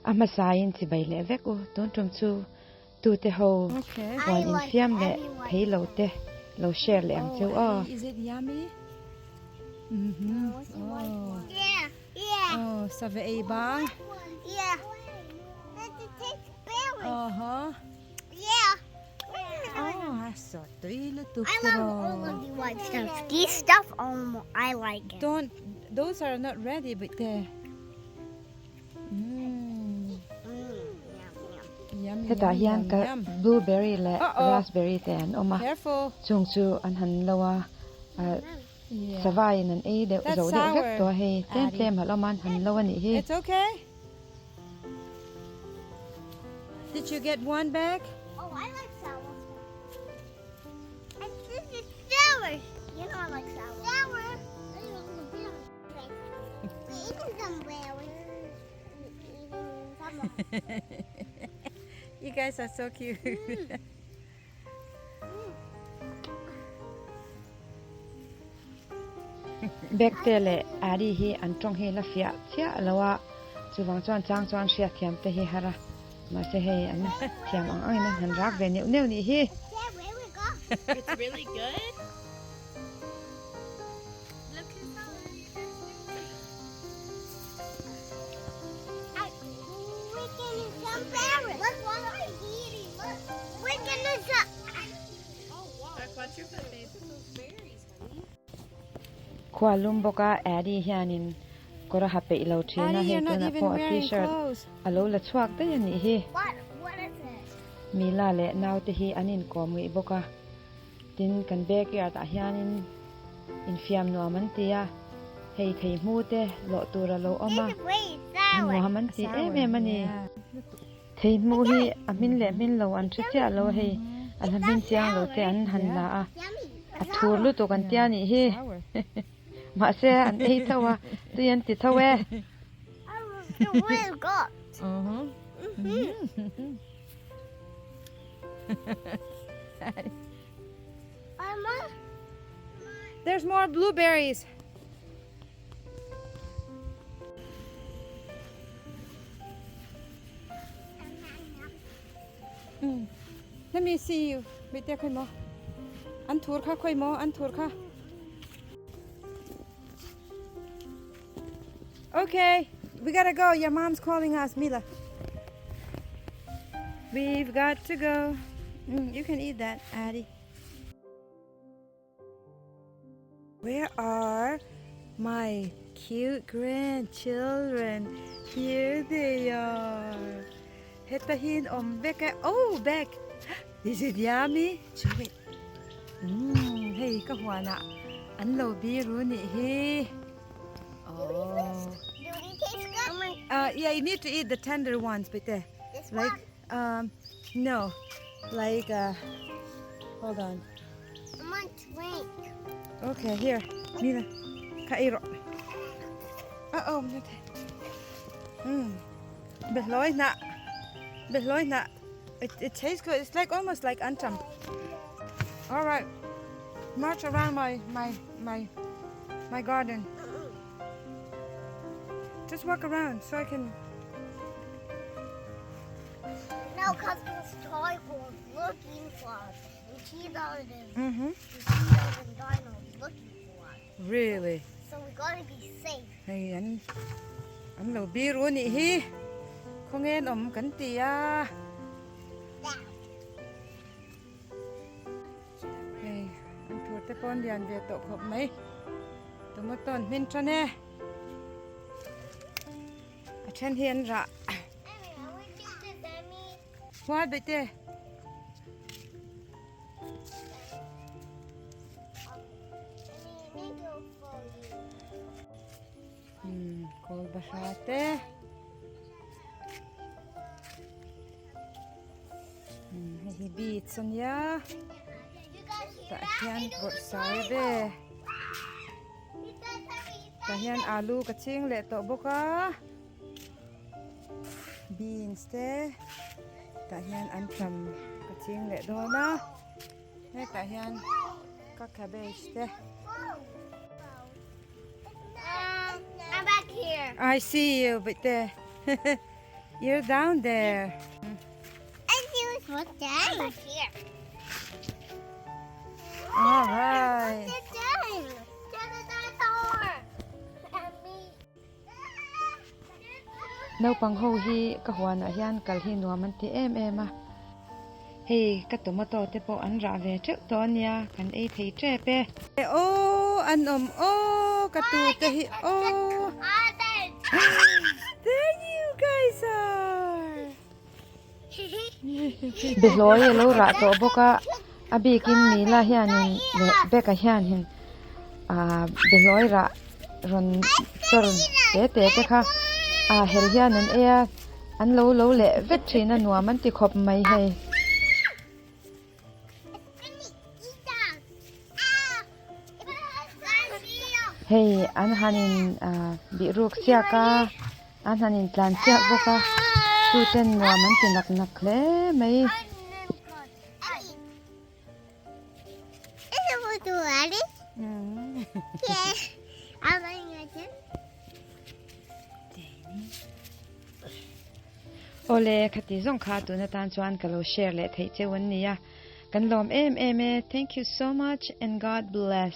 A hmasain chibai leh vek u, tun tum chu tute ho huan infiam leh thei lo te lo share leh ang cheu aw. Hetah hian ka blueberry leh raspberry te an awm a, chung chu an han lo a, savaiin an ei deuh zo deuh vek tawh a hei, tlem tlem a awm a an han lo a nih hi. You guys are so cute. Bekte leh Ari hi an tawng hi la fiah chiah lo a, chuvang chuan chang chuan hriatthiam te hi har a, mahse hei an thiam ang angin an han rak ve neuh neuh nih hi. It's really good. Khua lum bawk a Addie hianin kawr a ha peih lo thin a, hei tunah pawh a t-shirt a lo la chhuak daih a nih hi. Mila leh naute hi an inkawm ngei bawk a. Tin, kan backyard ah hianin infiam nuam an ti a, hei thei hmu te lawh tur a lo awm a, a nuam an ti em em a ni. Thei hmu hi a hmin leh hmin lo an hre chiah lo a, hei a la hmin chiang lo te an han la a, a thur lutuk an tia nih hi. Mahse an ei tho a, tui an ti tho e. There's more blueberries. Mm. Let me see you. Wait there, khoi mo. An thur kha khoi mo, an thur kha. Okay, we gotta go. Your mom's calling us, Mila. We've got to go. Mm, you can eat that, Addie. Where are my cute grandchildren? Here they are. Hetahin om beka. Oh, back. Is it yummy? Chew it. Mm, hei ka huana. An lo biru ni hi. Oh. Uh, yeah, you need to eat the tender ones, but the like um, no, like uh, hold on. I want drink. Okay, here, Mila, kairo. Uh oh, Behloi na, behloi na. It, it tastes good. It's like almost like antam. All right, march around my my my my garden. Just walk around so I can. No, because this toy was looking for us. And she doesn't. Mm-hmm. She doesn't dino's looking for us. Really? So we gotta be safe. Hei an an lo biru nih hi. Khawngen awm kan ti a. Hei an thur te pawn lian ve tawh khawp mai. Tomato an hmin tan e. A then hi an rah. What bete? Kawl bahra te. Hei hi beach a nia. Tah hian bawrhsai ve. Tah hian alu ka ching leh tawh bawk a. Beans te tah hian an tam ka ching leh dawn a hetah hian ka cabbage te I'm back here. I see you bit there. You're down there. All right. Naupang ho hi ka huanah hian kal hi nuam an ti em em a. Hei ka tomato te pawh an rah ve teuh tawh a nia, kan ei thei tep e. Aw an awm aw ka tu te hi aw. There you guys are. Behlawi a lo rah tawh bawk a, a bikin Mila hianin leh Becca hianin ah behlawi rah rawn chawr te te te kha ah hel hian an ei a, an lo lo leh vek thin a nuam an ti khawp mai hei. Hei an han in ah bihruk chiak a an han in tlan chiak bawk a chu ten nuam an ti nak nak hle mai. Awle, khati zawng kha tun atan chuan ka lo share leh theih cheu an nia. Kan lawm em em e. Thank you so much and God bless.